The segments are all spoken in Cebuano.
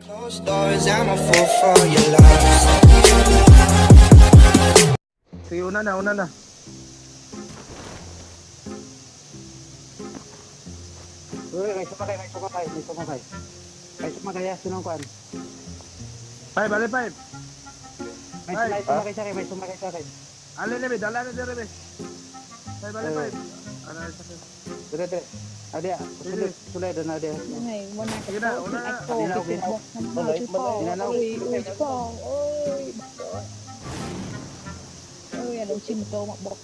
Closed doors, I'm a fool for your love. Sige, una na, una na. Uy, may sumakay, may sumakay, may sumakay. May sumakay, ah, sinong kuan? Five, ali five. May Ay, sumakay, sumakay sa akin, may sumakay sa akin. Ali na, be, dala na dere, be. Five, ali Eh. five. Ano, sa akin. Dire, dire. Ade, sulod, sulod na ade. Này, one night Sige na, una na. ako, Ginanaw, Uy, uy, chupong. Uy, uy, anong simto, makbok.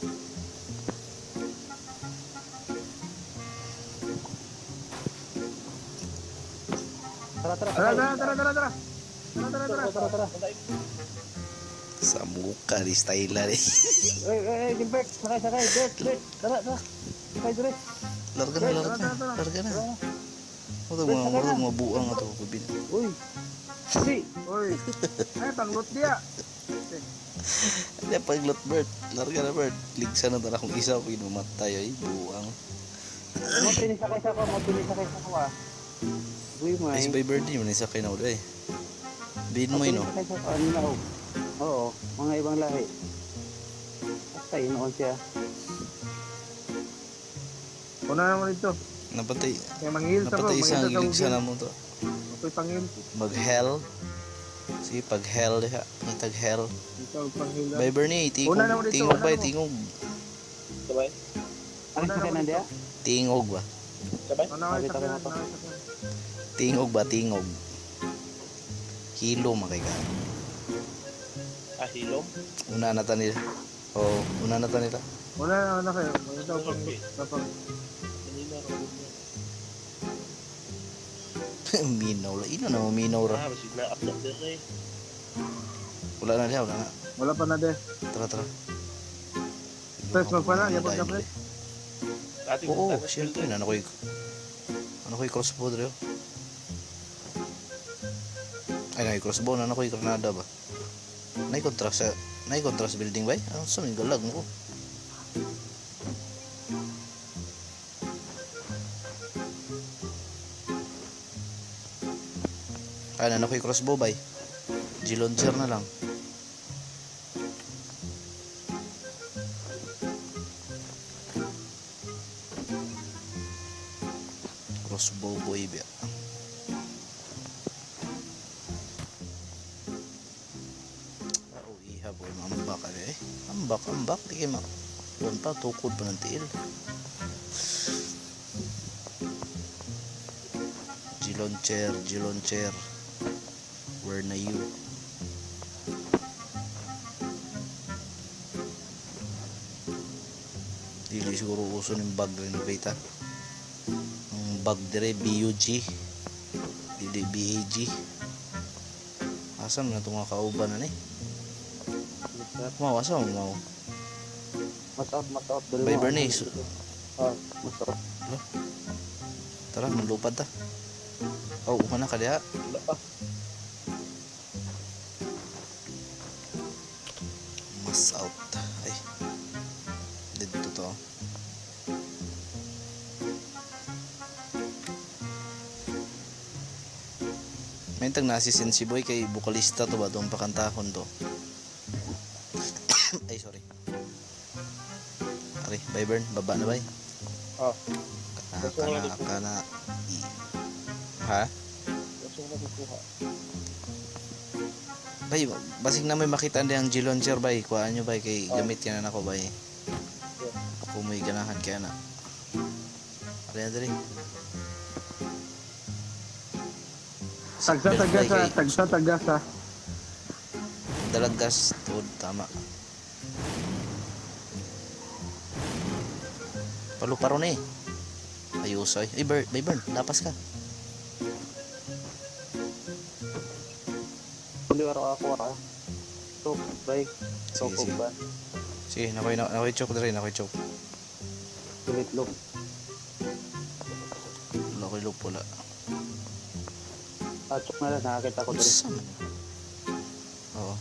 Tara, tara. Tara, tara, tara, tara, tara. Tara, tara, tara. Tara, tara. Sa muka ni style ni. Uy, uy, uy, Gilbert, sakay, sakay. Bert, Bert, tara, tara. Sakay, dire. Larga na, larga na. Larga na. Murag mga buang ato kubin. Uy. Si. Uy. Ay, panglot diya. Ano paglot Bert? Larga na Bert. Ligsa na tara kung isa ko mamatay ay buang. Mo pinisakay sa ko, mo pinisakay sa ko ah. Uy, may. Ay si Bay Birdie man isa kay na ulit. Bin mo no. Pinisakay sa ko, ano na oh. Oo, mga ibang lahi. Basta noon siya. Una na mo dito. Napatay Kaya manghil sa ko, napatay manghil isang sa ligsa ugil. na mo to. Ako'y panghil. Mag hell. Sige pag hell diha. Pangitag hell. Ikaw panghil. Bay Bernie, tingog, Una na mo dito, tingog una bay, na mo. tingog. Sabay? Ano Una sa na kanan mo diya? Tingog ba? Sabay? Una ko Sabi, sakyan, tabi una mo to. ko sakyan. Tingog ba, tingog. Hilo makay ka. Ah, hilom? Una na ta nila. Oo, una na ta nila. Una na, una kayo. Maganda ko pang pang Manila, Robin. Minaw la. Ino na mo minaw ra. Ah, basig na up na dire. Wala na diha, wala na. Wala pa na de. Tara, tara. Press, magpana, yapon ka, press. Ate, Oo, siyempre. Ano ko'y... Ano ko'y crossbow dre? Ay, na crossbow na ko'y granada ba? Nay contrast sa nay contrast building ba? Ano sa may galag mo ko? Ay, ano ko'y crossbow bay? G-launcher na lang. Crossbow boy ba? Ah, oh, iha boy, maambak ka eh. Ambak, ambak. Di kayo ma... Kuwan pa, tukod pa ng tiil. G-launcher, G-launcher. Where na you? Dili siguro uso ng bag renovate ah. Ang bag dire BUG. Dili BAG. Asa man na itong mga kauban na ni? Mau, asa mo mau? Mas out, mas out. Dali Bye, mo. Bernie. Oh, mas out. Tara, manlupad ta. Oh, una na ka diha. Wala pa. Mas out. Ay. Dito to. May tag nasi si boy kay vokalista to ba tong pakantahon to. Ay, sorry. Ari, bye Bern, baba na bay. Oh. Kana Gusto ko kana lang ikuha. kana. Ha? Gusto ko na kukuha. Bay, basig na may makita ndi ang G-launcher bay. Kuhaan nyo bay kay Oh. gamit yan na ako bay. Ako may ganahan kaya na. Ari na dali. Tagsa, Seatbelt, bay, tagasa, kay tagsa, tagasa. Dalag gas tuod tama. Paluparo na eh. Ayos ay. Ay, Bern, bay Bern, lapas ka. Hindi waro ako ah. Tok, bay. Sige, Tok, sige. ba? Sige, nakoy nakoy choke dre, nakoy choke. Sulit look. Wala koy loop wala. Ah, chok na lang, nakakita ko dali. Unsa man? Oo.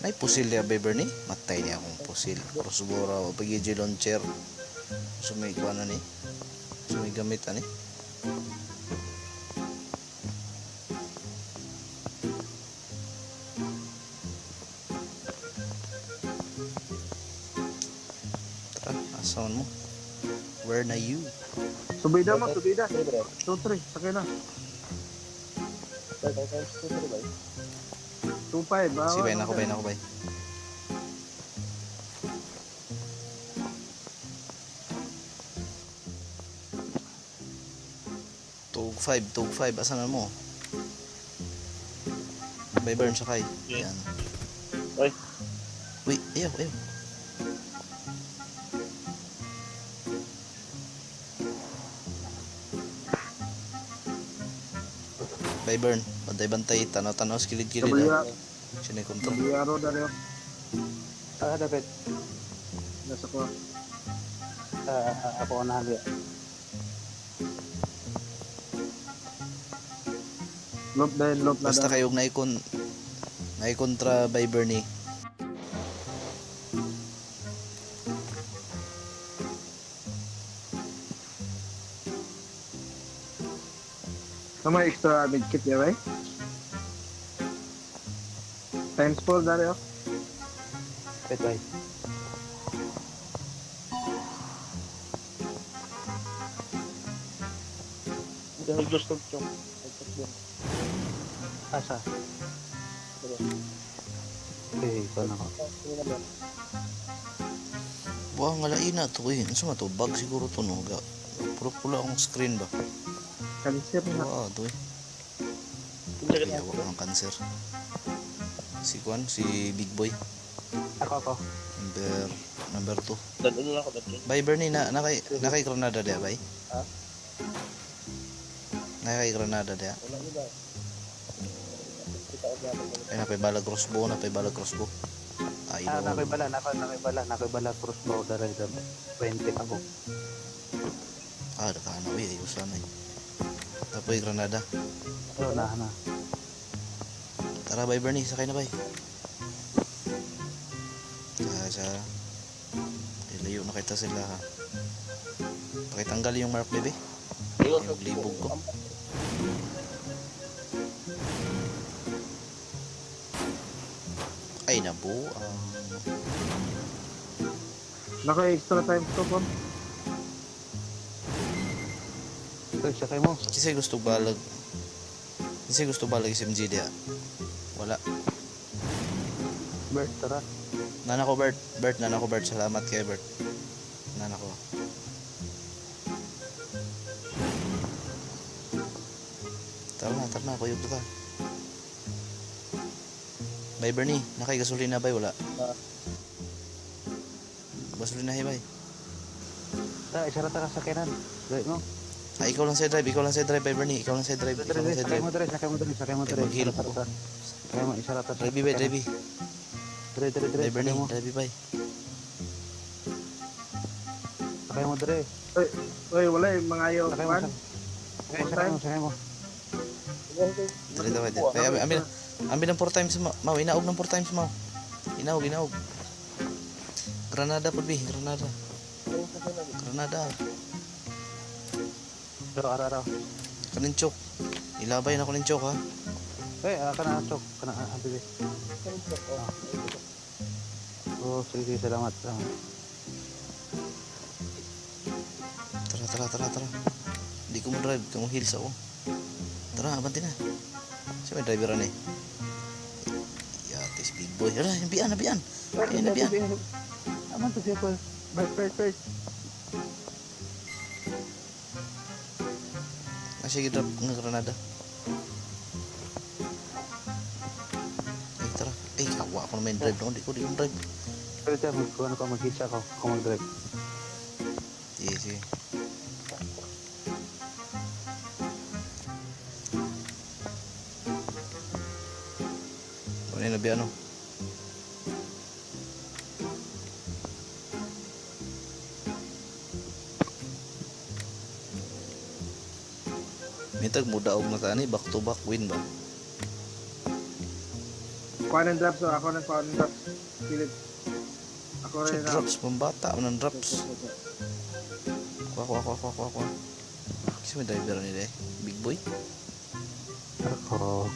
Nay pusil niya ba Bernie? Matay niya akong pusil. Crossbow raw pag launcher. So may kuan na ni. So may gamit ani. Asa man mo? Where na you? Subida mo, subida. Three, bro. 2, 3. Sakay na. Five, five times two, three, ba? 2, 5. Si bay, nako bay, nako bay. Tug 5, tug 5. Asa na mo? Bay burn sakay. Yeah. Yan. Oy. Uy, ayaw, ayaw. Bay burn. Bantay-bantay. Tanaw-tanaw. sa Kilid-kilid. W, ah. Siya na yung control. W arrow na rin. Ah, dapat. Nasa ko. Ah, ako na hali. Loop dahil, loop na Basta dahil. kayo naikon naikontra by Bernie. Na may extra medkit niya, right? Times 4 dali, oh. Wait, wait. Hindi ako gusto chok. Nag-check din. Asa? Diba? Eh, ikaw na ako. Ah, sino na ba? Buha nga lain na to eh. Ano sa to? Bug siguro to no. Ga pula-pula akong screen ba? Cancer na. Buha to eh. Hindi ka Kaya na. wa ang cancer. Si Kwan, si Big Boy. Ako, ako. Number number 2. Dadalo lang ako, dadalo. Bye Bernie, na nakay nakay Granada dia bay. Ha? Nakay Granada dia. Wala na ba? Kita ko gamit mo. Ay napay balag crossbow, napay balag crossbow. Ay, Ah, no. nakoy bala, nakoy, nakoy bala, nakoy bala, crossbow, daray, daray. 20 ako. Ah, nakana uy, ayusan ay. Tapoy Granada. So, na, na. Tara, bye Bernie, sakay na bay. Sa sa ilayo na kita sila ha. Pakitanggal yung mark baby. Yung libog ko. Ay nabu. Ah, Naka extra times 2 po. Uy, sakay mo. kasi gusto balag. Kasi gusto balag SMG dia. Wala. Bert, tara. Nana ko Bert, Bert nana ko Bert. Salamat kay Bert. Nana ko. Tara na, kuyog ta. Bye Bernie, nakay gasolina bay wala. Ah. Gasolina hay bay. Tara, isara ta ka sakyanan. Dali mo. Ah, ikaw lang sa drive, ikaw lang sa drive, bye Bernie, ikaw lang sa drive, ikaw Dali, lang sa sakay drive. mo, dali, sakay mo, dali, sakay mo, Eh, dali. mag-heal Tara, ko. tara. Sakay mo, isara ta. Drive bay, drive. Dali, dali, dali, Bye sakay Bernie, mo. drive bay. Sakay mo, dali. Uy, wala yung mga ayaw. Sakay mo, One. sakay sakay mo, sakay mo. Dali daw, dali. Ay, abi, abi, abi ng 4 times ma, mau inaog ng 4 times mau. Inaog, inaog. Granada pud bi, granada. Granada. Pero, ara, ara. Kanin chok. Ilabay na ko nin chok ha. Eh, ah, kana, chok. Kana, ah, bibi. Oh, sige, sige, salamat. Salamat. Tara, tara, tara, tara. Hindi ko mo drive, kamo heels ako. Tara, abante na. Siya may driver na eh. Yatis big boy. Hala, nabian, nabian. Ayun, nabian. Aman to siya, Paul. Bert, Bert, Bert. Ah, sige, drop ng granada. Ay, tara. Ay, kawa ako na may drive noon. Di ko, di ko drive. Pero siya, mag, ano ka, mag-hitch ako. Ako mag-drive. Sige, sige. Ano yung nabian, no? Mitag mo daog na tani, back to back win ba? Kuha ng drops, oh. Ako ng kuha ng drops. Philip. Ako Sa rin na. drops, pambata, ng drops. Kuha, kuha, kuha, kuha, kuha, kuha. Kasi may driver nila eh. Big boy. Ako.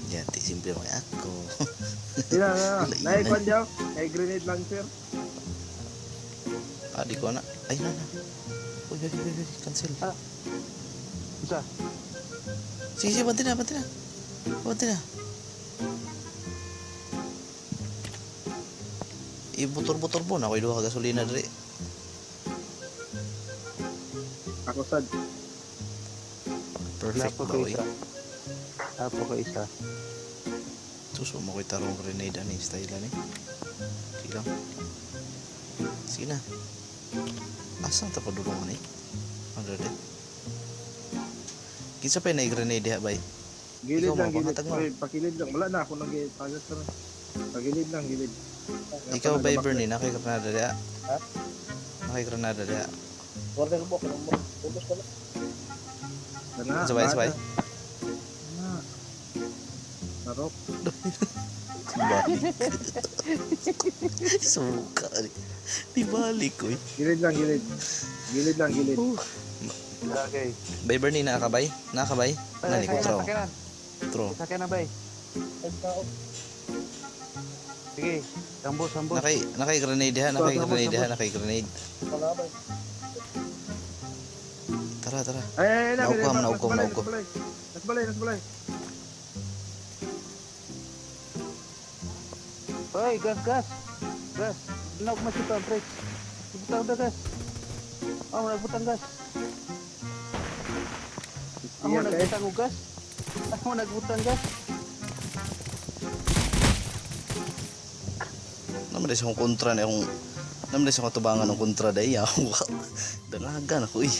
Yati, simple mga ako. Sila, na. Wala, Naikuan daw. Ay grenade launcher. Ah, di ko na. Ay, na, na. Uy, uy, uy, uy, cancel. Ah. Unsa? Sige, sige, bante na, bante na. Bante na. Ibutor-butor po na ako duha ka gasolina diri. Ako sad. Perfect Lapo ba ko oy? isa. Lapo ko isa. Suso mo ko'y tarong grenade ani style ani. Sige lang. Sige na. Asa ta padulong ani? Ano diri? Kinsa pa na grenade diha bay? Gilid Ikaw, lang, mo, gilid. pangatag mo. Pre, pakilid lang. Wala na ako nang gilid. Pagas na. Pagilid lang, gilid. Kaya Ikaw pa bay nagabak- Bernie, nakay granada diha. Ha? Nakay granada diha. Order mo ko mo. Ubos ka na. Kana, Sabay, sabay. Na. Sarap. Balik. Suka. Di balik oy. Gilid lang, gilid. Gilid lang, gilid. Okay. Bay Bernie nakabay? Nakabay? Nani ko tro. Sakyanan. Tro. Sakyanan bay. Ay tao. Sige. Ambos, ambos. Nakay nakay grenade diha, nakay grenade diha, nakay grenade. Wala ba? Tara, tara. Ay, ay, ay, Naukom, ay, naukom, nasbalay, naukom. nasbalay. Nasbalay, nasbalay. Oy, gas, gas. Gas. Nog mas ito, pre. Butang na gas. Oh, nagbutang gas. Ako Iya, kay. nagbutang og gas. Ako nagbutang gas. Naman sa akong kontra na akong naman sa akong tubangan ng kontra dai ako. Dangagan ako eh.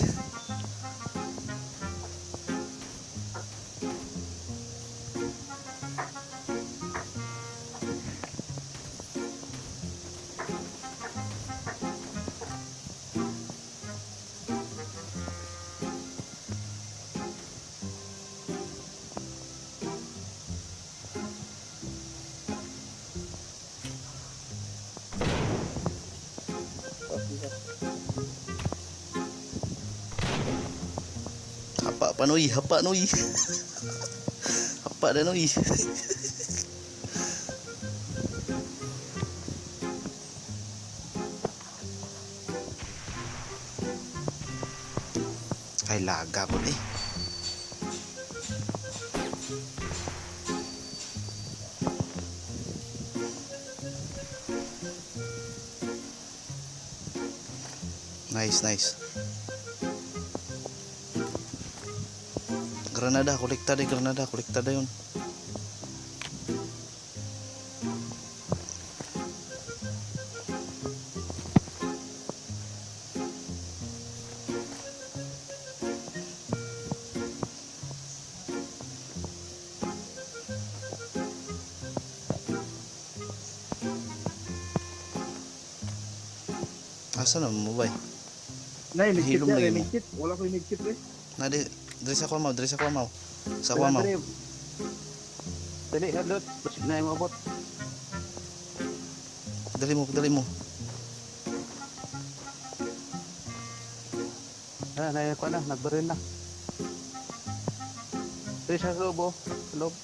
Hapa pa noy, hapa noy. Hapa na noy. Ay laga ko eh. Nice, nice. Granada, kolekta de granada, kolekta da yun. Asa na mo bay? Nay, medkit Hilom yan, lagi may mo. medkit. Wala ko yung medkit eh. Na di diri sa kuha diri sa kuha Sa kuha Dali, Dali, hadlot. Basig na yung abot. Dali mo, dali mo. Ah, na ko na, nagbaril na. Dali sa loob, oh. Sa loob.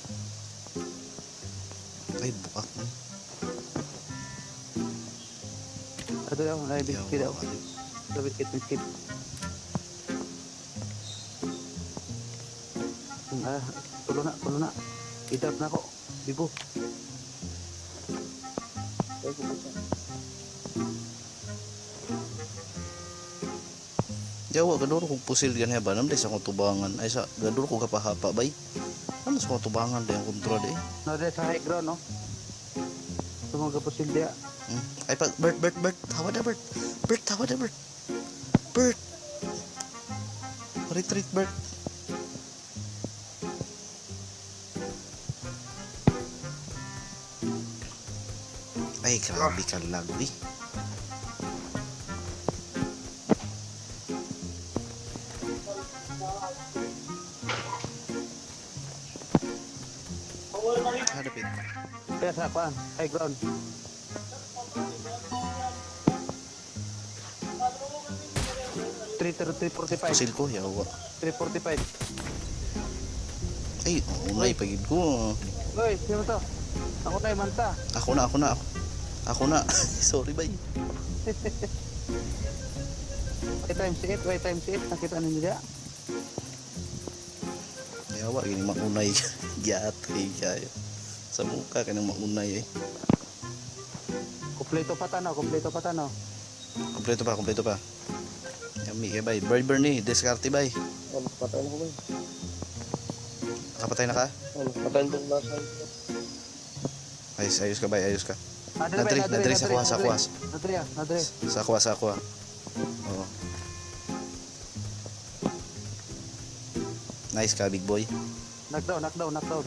Ay, bukak mo. Ato daw, ay biskit daw. Biskit, biskit. Ah, tulo na, tulo na. I-drop na ako. Bibo. Ay kubusan. Jawa gaduro kong pusil ganyan ba nam sa akong tubangan ay sa gaduro ko kapahapa bay. Ano sa akong tubangan day ang kontra day. No, dali sa high ground, no? Tumuga po sila diya. Ay pag Bert Bert Bert tawa na Bert. Bert tawa na Bert. Bert. Retreat Bert. Ay grabe ka lag eh. Hadapit. Kaya sa kuan, high ground. 3:45. Pusil ko, yawa. 3:45. Ay, unay pagid ko. Oy, sino to? Ako na, manta. Ako na, ako na, ako. Ako na. Sorry, bay. Y times 8, Y times 8. Nakita ninyo diya? Yawa gini maunay. Giatay kayo. Sa muka kanang maunay eh. Kompleto pa tanaw, kompleto pa tanaw. Kompleto pa, kompleto pa. Yummy kay bay. Bird burn ni, diskarte bay. Ano, patayin ko ba? Nakapatay na ka? Ano, patayin ko nasa. Ayos, ayos ka bay, ayos ka. Nadre, Nadre, nadre, sa kuha, sa kuha. Nadre, ah, nadre. Sa kuha, sa kuha. Oo. Nice ka, big boy. Knockdown, knockdown, knockdown.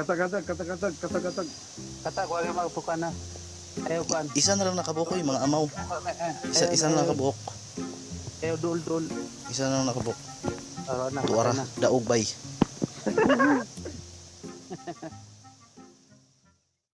Katag-katag, katag-katag, katag-katag. Katag, wag yung magpukan na. Ayaw kuan. Isa na lang nakabukoy, mga amaw. Isa, isa na lang nakabuok. Ayaw dul dul. Isa na lang nakabuok. Araw na. Tuara, na. daog bay.